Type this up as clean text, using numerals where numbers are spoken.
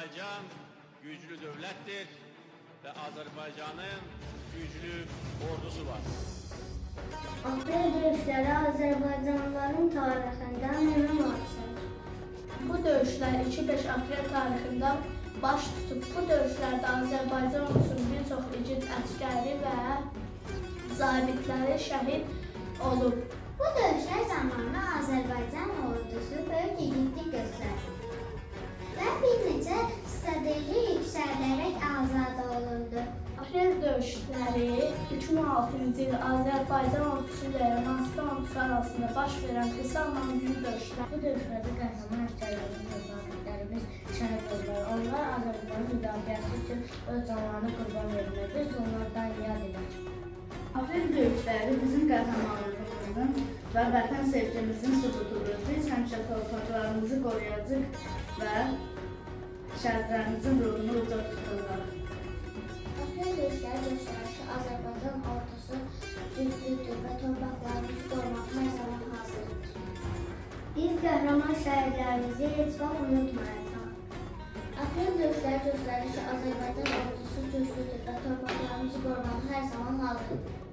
Azərbaycan güclü dövlətdir və Azərbaycanın güclü ordusu var. Aprel döyüşləri Azərbaycanlıların tarixində mühüm hadisədir. Bu döyüşlər 2-5 aprel tarixində baş tutub. Bu döyüşlərdə Azərbaycan ordusunun bir çox igid əsgəri və zabitləri şəhid olub. Bu döyüşlər zamanı Azərbaycan ordusu böyük igidlik göstərdi və bir neçə strateji yüksələrək azad olundu. Aprel döyüşləri 2006-cı il Azərbaycan ordusu ilə Ermənistan ordusu arasında baş verən qısa amma mühüm döyüşlər. Bu döyüşlərdə qəhrəman əsgərlərimiz və zabitlərimiz şəhid oldular. Onlar Azərbaycanın müdafiəsi üçün öz canlarını qurban verdilər. Biz onlardan yad edək. Aprel döyüşləri bizim qəhrəmanlığımızın və vətən sevgimizin sübutudur. Biz həmişə torpaqlarımızı qoruyacağıq və şəhidlərimizin ruhunu uca tutacağıq. Aprel döyüşləri göstərir ki, Azərbaycan ordusu güclüdür və torpaqlarımızı qorumağa hər zaman hazırdır. Biz qəhrəman şəhidlərimizi heç vaxt unutmayacağıq. Aprel döyüşləri göstərir ki, Azərbaycan ordusu güclüdür və torpaqlarımızı qorumağa hər zaman hazırdır.